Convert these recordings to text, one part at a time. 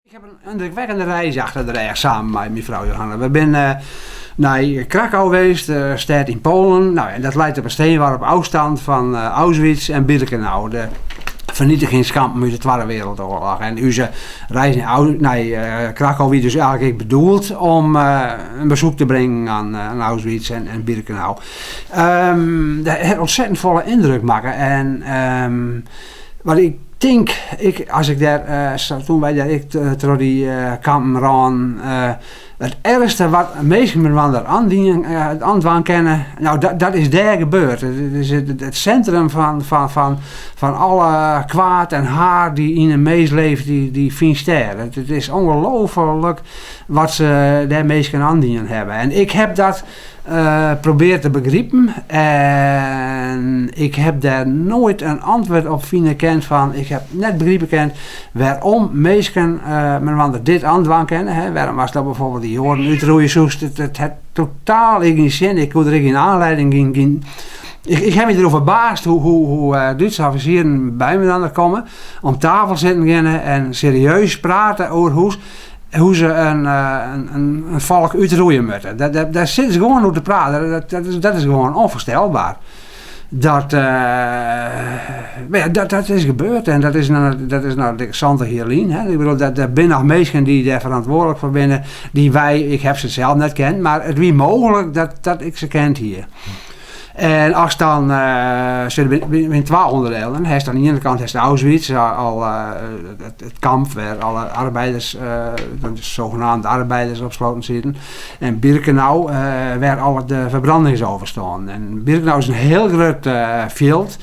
Ik heb in yndrukwekkende reis achter de rêch samen mei myn frou Johanna. We binne nei Krakau west, stêd yn Poalen. Nou, en dat leit op in steenworp ôfstân fan Auschwitz en Birkenau, de fernietigingskampen út de Twadde Wereldoarloch. En ús reis nei Krakau wie dus eigentlik ek bedoeld om in besoek te bringen oan Auschwitz en Birkenau. Dat hat ontzettend folle yndruk makke en wat ik tink, ik, as ik dêr, toen wy dêr ek troch dy kampen rânen, it erchste wat minsken mei-inoar oandwaan kinne, nou dat is dêr gebeurd. It is it sintrum fan alle kwaad en haat dy't yn in mins leeft, dy fynst dêr. It is ongelooflik wat se dêr minsken oandien hawwe. En ik heb dat probearre te begripen en ik heb dêr noait in antwurd op fine kind fan, ik heb net begripe kind wêrom minsken mei-inoar dit oandwaan kinne. Hè. Wêrom ast dan bijvoorbeeld de Joaden útroeie soest, it hat totaal gjin sin. Ik koe der ek gjin oanlieding, gjin, ik ha my deroer ferbaasd hoe Dútske offisieren by inoar komme, om tafel sitten geane en serieus prate oer hoe se in folk útroeie moatte. Dêr sitte se gewoan oer te praten. Dat is gewoan ûnfoarstelber. Dat, ja, dat is gebeurd en dat is no 70 jier lyn. Hè. Ik bedoel, der binne noch minsken dy't dêr ferantwurdlik foar binne, dy't wy, ik haw se sels net kend, mar it wie mooglik dat ik se kend hie. En ast dan, der binne twa ûnderdielen. Hast oan de iene kant hast Auschwitz, al it kamp wêr't alle arbeiders, de zogenaamde arbeiders opsloten sieten. En Birkenau, wêr't alle de ferbrâningsovens stean. En Birkenau is in hiel grut fjild.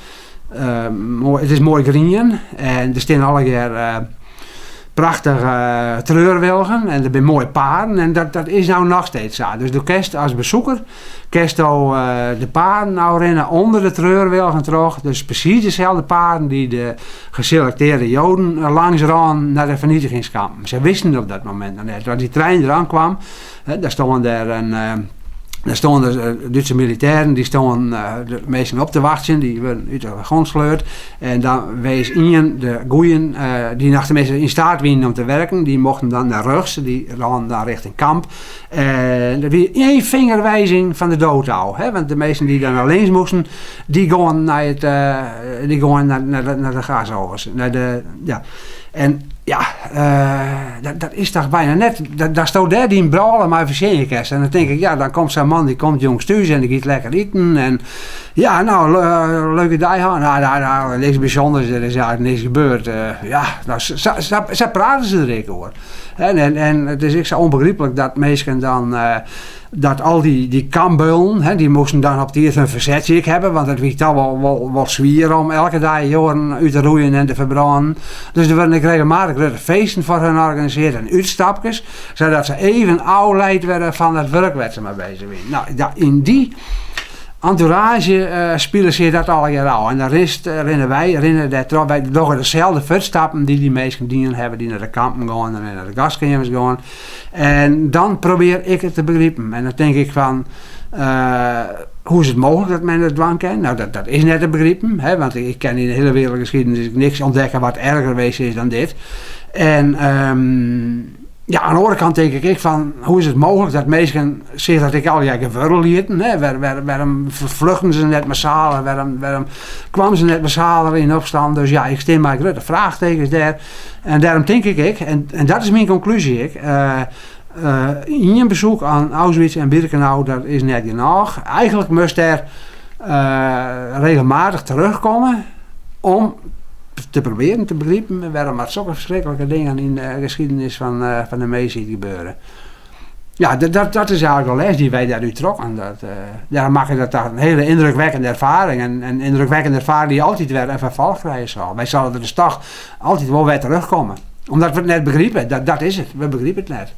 It is moai grien en der stean allegear prachtige treurwilgen en der binne moaie paden en dat is no noch steeds sa. Dus do kinst as besoeker kinsto de paden ôfrinne ûnder de treurwilgen troch. Dus presys deselde paden dy't de geselektearre Joden langs rânen nei de fernietigingskampen. Se wisten op dat momint noch net. As dy trein deroan kwam, Daar stonden der in, daar stonden der Dútske militêren, dy stonden de minsken op te wachtsjen, dy wurden út de wagon sleurd. En dan wees ien de goeien, dy't noch teminsten yn staat wienen om te werken, dy mochten dan nei rjochts, dy rânen dan richting kamp. En dat wie één vingerwijzing fan de dood ôf, hè, want de minsken dy't dan nei links moasten, dy gongen nei it, dy gongen nei de gasovens, nei de, ja. En ja, dat is toch bijna net, datsto dêr dyn brâle mei fertsjinje kinst. En dan tink ik, ja, dan komt sa'n man, dy komt jûns thús en dy giet lekker iten. En ja, nou, leuke dei hân. Nou, nou, nou, niks bysûnders, der is eigentlik niks gebeurd. Ja, nou, sa prate se der ek oer. En it is ek sa ûnbegryplik dat minsken dan dat al dy kampbeulen, hè, dy moasten dan op tiid in fersetsje ek hawwe, want it wie toch wol swier om elke dei Joaden út te roeien en te ferbrânen. Dus der waarden ek regelmatich grutte feesten foar hun organisearre en útstapkes, sadat se even ôfleid wurde fan it wurk wêr't se mei bezich wienen. Nou, ja, yn dy entourage spile sich dat allegear ôf. En dan rinst, rinne wy rinne dêr troch. Wy dogge deselde fuotstappen dy't dy minsken dien hawwe, dy't nei de kampen gean en nei de gaskeamers gean. En dan probear ik it te begripen. En dan tink ik fan, hoe is it mooglik dat men dat dwaan kin? Nou, dat is net te begripen, hè, want ik kin yn de hiele wereldgeschiedenis niks ûntdekke wat erger west is dan dit. En ja, oan de oare kant tink ik ek fan, hoe is it mooglik dat minsken sich dat ek allegear gewurde lieten? Hè? Wêrom ferfluchten se net massaler? Wêrom kwamen se net massaler yn opstân? Dus ja, ik stean mei grutte fraachtekens dêr. En dêrom tink ik ek, en dat is myn konklúzje ek, ien besoek oan Auschwitz en Birkenau, dat is net genôch. Eigentlik moatst dêr regelmatich terugkomme om te probearjen te begripen wêrom dat sokke ferskriklike dingen yn de geschiedenis fan de minskheid gebeure. Ja, dat is eigentlik de les dy't wy dêrút trokken. Dat, dêrom makke dat in hiele yndrukwekkende erfaring. En in yndrukwekkende erfaring dy't altyd wer in ferfolch krije sil. Wy sille der dus toch altyd wol wer terugkomme. Omdat we it net begripe. Dat is it. We begripe it net.